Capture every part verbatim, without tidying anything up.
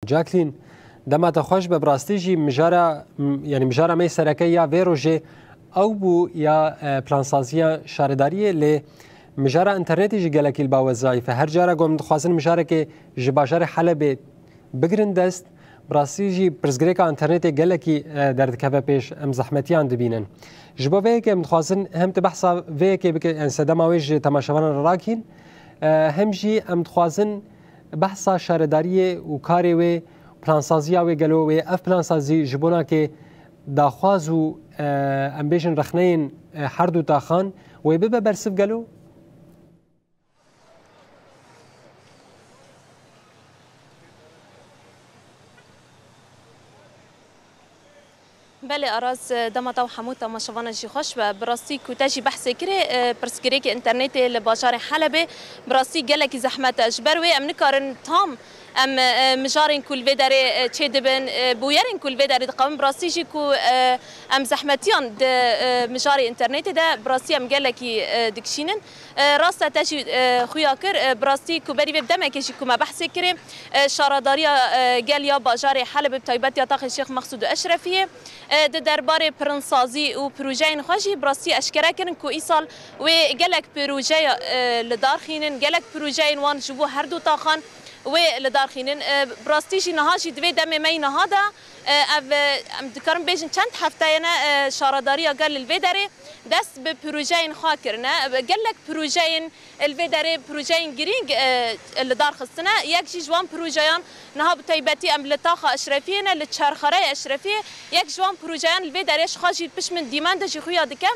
Jacqueline, dema te xweş be, bi rastî jî mijara, m-, yanî mijara me sereke ya vê rojê ew bû ya, e, plansaziya şaredariyê, lê mijara înternetê jî gelekî li ba we zayîf e. Her cara ku em dixwazin mijarekê ji bajarê Helebê bigirin dest, bi rastî jî pirsgirêka înternetê gelekî, e, derdikeve pêş, em zehmetiyan dibînin. Ji bo vê yekê em dixwazin hem tu behsa vê yekê bike, yanî sedema wê ji temaşevanan re rakîn, e, hem jî em dixwazin behsa şaredariyê û karê wê, plansaziya wê gelo wê, ev plansazî ji bo nakê daxwaz û, e, em bêjin rexneyên, e, her du taxan wê bibe bersiv gelo? Belê Aras, dema te û hemû temaşevanan jî xweş be. Bi rastî ku te jî behsê kirê, e, pirsgirêkê înternetê li bajarê Helebê bi rastî gelekî zehmet e. Ji ber wê em nikarin tam em, e, mijarên ku li vê derê, e, çêdibin, e, bûyerên ku li vê derê diqewin, bi rastî jî ku, e, em zehmetiyan di, e, mijarê înternetê de bi rastî em gelekî, e, dikişînin. E, rast e, te jî, e, xuya kir. E, bi rastî ku berî vê bi demekê jî ku me behsê kirê, e, şaredariya, e, gel ya bajarê Helebê, bi taybet ya taxê Şêx Mexsûd û Eşrefiyê, e, di derbarê pirinsazî û projeyên xwe jî bi rastî eşkere kirin ku îsal wê gelek projeya, e, li dar xînin, gelek projeyên wan ji bo her du taxan wê li dar xînin. E, bi rastî jî niha jî di vê demê me yî niha de, e, ev, e, em dikarin bêjin çend hefteyene, e, şaredariya gel li vê derê dest bi projeyên xwe kirine. Gelek projeyên li vê derê projeyên girîng, e, li dar xistine. Yek jî ji wan projeyan niha bi taybetî em li taxa Eşrefiyê ne, li çarxereyê Eşrefiyê. Yek ji wan projeyan li vê derê ji xwe jî pişt min dîmen de jî xuya dike.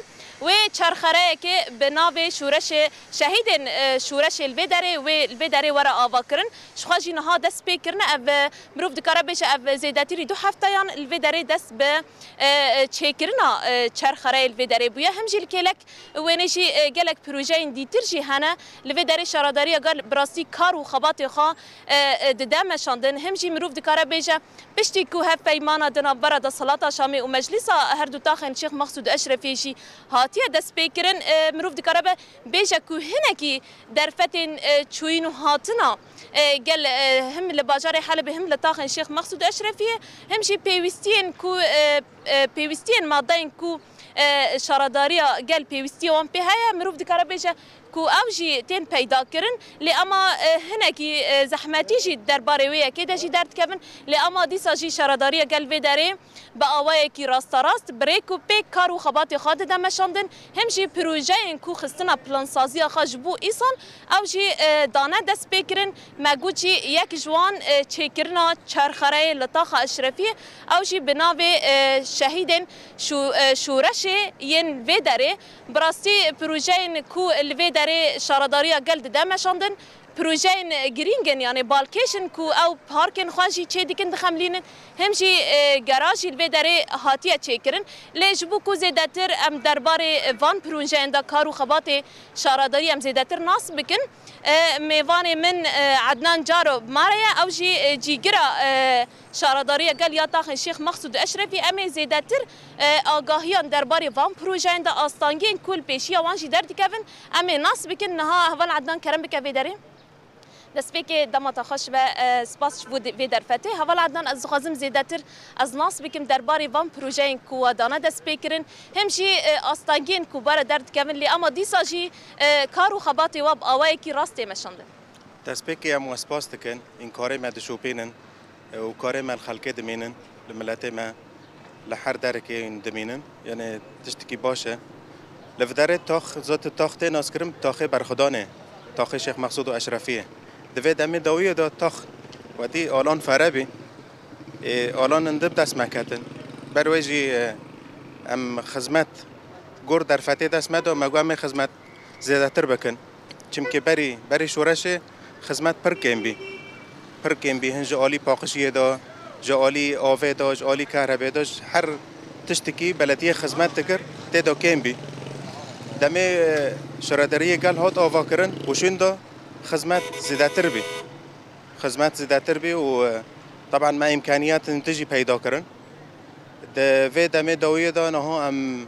Wê çarxereyekê bi navê Şoreşê Şehîdên, e, Şoreşê li vê derê, wê li vê derê were avakirin. Ji xwe jî niha dest pê kirine. Ev, e, mirov dikare bêje ev zêdetirî du hefteyan li vê derê dest bi, e, e, çêkirina, e, çerxereyê li vê derê bûye. Him jî li kêlek wênê jî, e, gelek projeyên dîtir jî hene. Li vê derê şaredariya gel bi rastî kar û xebatê xwe, e, e, dide meşandin. Him jî mirov dikare bêje piştî ku hevpeymana di navbera desthilata Şamê û Meclîsa her du taxên Şêx Mexsûd Eşrefiyê jî hatiye destpêkirin, e, mirov dikare be bêje ku hinekî derfetên, e, çûyîn û hatina, e, gel, e, him li bajarê Helebê him li taxên Şêx Mexsûd Eşrefiyê, him jî pêwîstiyên ku, e, e, pêwîstiyên madeyên ku, e, şaredariya gel pêwîstiyê wan pê heye, mirov dikare bêje ku ew jî tên peyda kirin. Lê ema, e, hinekî, e, zehmetî jî derbarê wê yekê de jî derdikevin. Lê ema dîsa jî şaredariya gel vê derê bi awayekî rasterast bi rêk û pêk kar û xebatê xwe dide meşandin. Him jî projeyên ku xistina plansaziya xwe ji bo îsal, ew jî, e, dane destpêkirin. Me got jî yek ji wan, e, çêkirina çerxereyê li taxa Eşrefiyê, ew jî bi navê, e, şehîdên şû-, e, şoreşê yên vê derê. Bi rastî projeyên ku li vê derê şaredariya gel dide meşandin, projeyên girîng in, yanî balkêş in ku ew parkên xwe jî çê dikin, dixemlînin, him jî, e, gerajî li vê derê hatiye çêkirin. Lê ji bo ku zêdetir em derbarê van projeyan de kar û xebatê şaredarî em zêdetir nas bikin, e, mêvanê min, e, Ednan Caro bi me re ye, ew jî, e, cîgira, e, şaredariya gel ya taxên Şêx Mexsûd Eşrefî. Em ê zêdetir, e, agahiyan derbarê van projeyan de, astangiyên ku li pêşiya wan jî derdikevin, em ê nas bikin. Niha heval Ednan, kerem bike vê derê. Destpêkê dema te xweş be, e, spas ji bo de-, vê derfetê. Heval Ednan, ez dixwazim zêdetir ez nas bikim derbarê van projeyên ku we dane destpêkirin, him jî, e, astengiyên ku bare derdikevin, lê ema dîsa jî, e, kar û xebatê we bi awayekî rast tê meşandin. Destpêkê em we spas dikin, înkarê me dişopînin, e, û karê me li xelkê dimînin, li miletê me li her derekê dimînin. Yanî tiştekî baş e. Li viderê tax, zot tax tê naskirin, taxê berxwedanê, taxê Şêx Mexsûd û Eşrefiyê. Di vê demê dawiyê de tax wetî alan fere bî. Ê, alan in di bi dest me ketin. Ber wê jî, e, em xizmet gor derfetê dest me de, me got em ê xizmet zêdetir bikin. Çimkî berî, berî şoreşê xizmet pir kêm bî. Pir kêm bî, hin ji alî paqijiyê de, ji alî avê de, ji alî kehrebê de, ji her tiştekî belediyê xizmet dikir, tê de kêm bî. Demê, e, şaredariyê gel hat avakirin û şûn de xizmet zêdetir bî. Xizmet zêdetir bî û, e, teban me îmkaniyetên din jî peyda kirin. Di vê demê dawiyê de niha em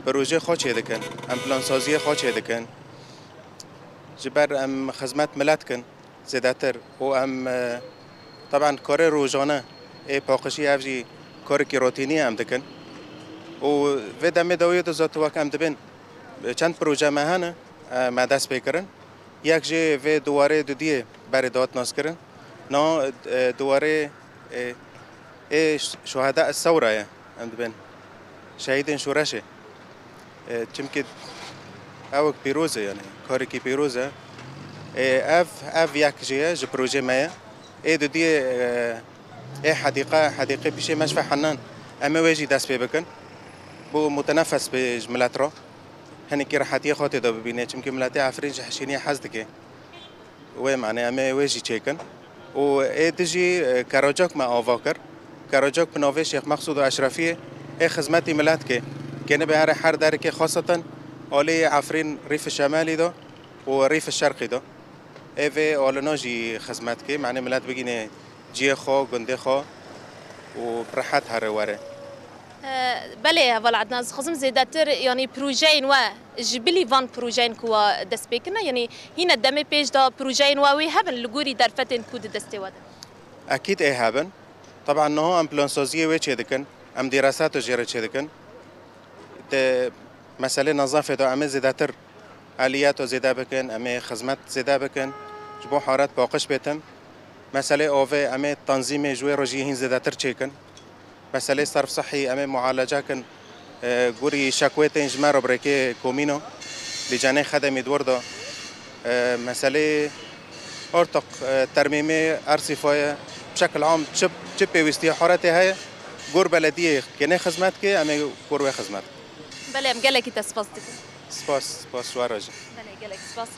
projeyê xwe çêdikin, em plansaziyê xwe çêdikin. Ji ber em xizmet milet dikin zêdetir û em, e, Taban karê rojane ê paqijî ev jî karekî rotînî ye em dikin. Û vê demê dawiyê de zat wek em dibên çend proje me hene, e, me dest pê kirin. Yek jê vê di warê dudiyê berê dihat naskirin. Na, e, di warê, e, ê şuheda sewra ye em dibên. Şehîdên şoreşê. E, çimkî ewek pîroz e, yani karekî pîroz e. E, ev, ev yek jê ye, ji projê me ye. Ê dudiyê, e, ê hedîqe, hedîqê pişê Meşfa Hennan, em ê wê jî dest pê bikin. Bo mutenefes be ji milet re. Hinekî rehetiyê xwe tê de bibîne. Çimkî miletê Efrîn ji hişîniyê hez dike. Wê mane em ê wê jî çêkin. Û ê dijî, e, kerocak me ava kir. Kerocak bi navê Şêx Mexsûd û Eşrefiyê ê xizmetî milet ke. Kêne be here her derekê xweseten alî Efrîn Rîf Şemelî de û Rîf Şerqî de. Ê vê alina jî xizmet ke. Mane milet bigîne ciyê xwe, gundê xwe û bi rehet here were. E, belê, heval Ednan, ez dixwazim zêdetir, yanî projeyên we ji bilî van projeyên ku we dest pê kirine, yanî hîne demê pêş de projeyên we wê hebin li gorî derfetên ku di destê we de? Ekîd ê hebin. Taban niha em plansaziyê wê çêdikin, em dîresato jê re çêdikin. Di meselê nezafê de em ê zêdetir eliyeta zêde bikin, em ê xizmet zêde bikin, ji bo haret paqij bêtin. Meselê avê em ê tanzîmê ji wê re jî hîn zêdetir çêkin. Meselê serf sihî em ê mualece kin, e, gorî şekwê tên ji me re birêkê komîno, lîcenê xedemî di wir de. E, meselê ortiq, e, termîmê ersîfa ye, bi şekil am çi, çi pêwîstiya haretê heye, gor belediyê kênê xizmet ke, em ê gor wê xizmet. Belê, em gelekî te spas dikin. Spas, spas ji we re jî. Belê, gelek spas.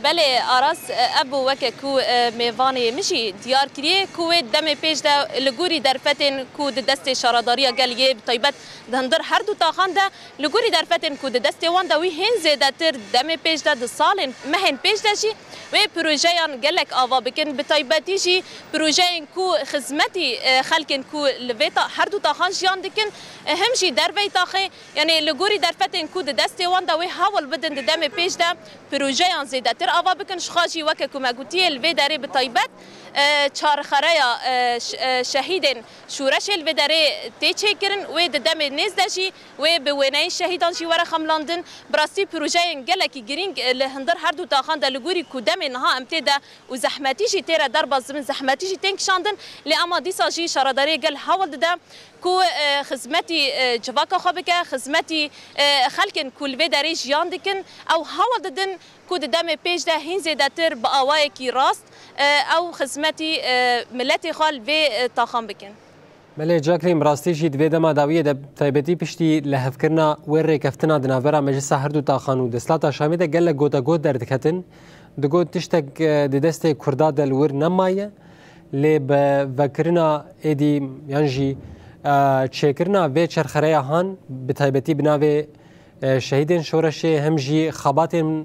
Belê, Aras, e, ev bû weke ku, e, mêvanê min jî diyar kiriye ku wê demê pêş de li gorî derfetên ku di destê şaredariya gel yê, bi taybet di hundir her du taxan de, li gorî derfetên ku di destê wan de wî hên zêdetir demê pêş de di salên mehên pêş de jî wê projeyan gelek ava bikin, bi taybetî jî projeyên ku xizmetî, e, xelkên ku li vê ta-, her du taxan jiyan dikin, e, him jî derveyî taxê. Yanî li gorî derfetên ku di destê wan de wê hewl bidin di demê pêş de projeyan zêdetir ava bikin. Ji xwe jî weke ku me gotiye li vê derê bi taybet, e, çarxereya, e, ş-, e, şehîdên şoreşê li vê derê tê çêkirin. Wê di demê nêz de jî wê bi wêneyên şehîdan jî were xemlandin. Bi rastî projeyên gelekî girîng, e, li hundir her du taxan de li gorî ku demê niha em tê de û zehmetî jî tê re derbas dibin, zehmetî jî tên kişandin. Lê ema dîsa jî şaredariyê gel hewl dide ku, e, xizmetî, e, civaka xwe bike, xizmetî, e, xelkên ku li vê derê jiyan dikin, ew hewl didin ku di demê pêş de hîn zêdetir bi awayekî rast, e, ew xizmetî, e, miletê xwe li vê, e, taxan bikin. Belê, Jacqueline, bi rastî jî di vê dema dawiyê de, bi taybetî piştî lihevkirina wê rêkeftina di navbera Meclisa her du taxan û Desthilata Şamê de gelek gotagot derdiketin. Digot tiştek, e, di destê Kurda de li wir nemaye. Lê bi vekirina êdî yan jî, e, çêkirina vê çerxereya han, bi taybetî bi navê, e, şehîdên şoreşê hem jî xebatên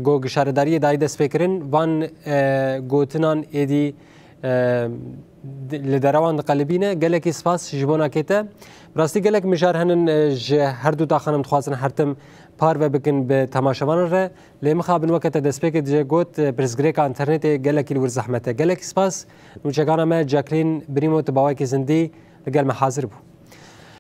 ku şaredariyê dayî destpêkirin, van, e, gotinan êdî, e, di-, li derewan diqelibîne. Gelekî spas ji bo nakê te. Bi rastî gelek mijar henin, e, ji her du taxan em dixwazin her tim parve bikin bi temaşevanan re. Lê mixabin weke te destpêkê dije got, e, pirsgirêka înternetê gelekî li wir zehmet e. Gelekî spas. Nûçegana me Jacqueline Brîmo, tu bi awayekî zindî li gel me hazir bû.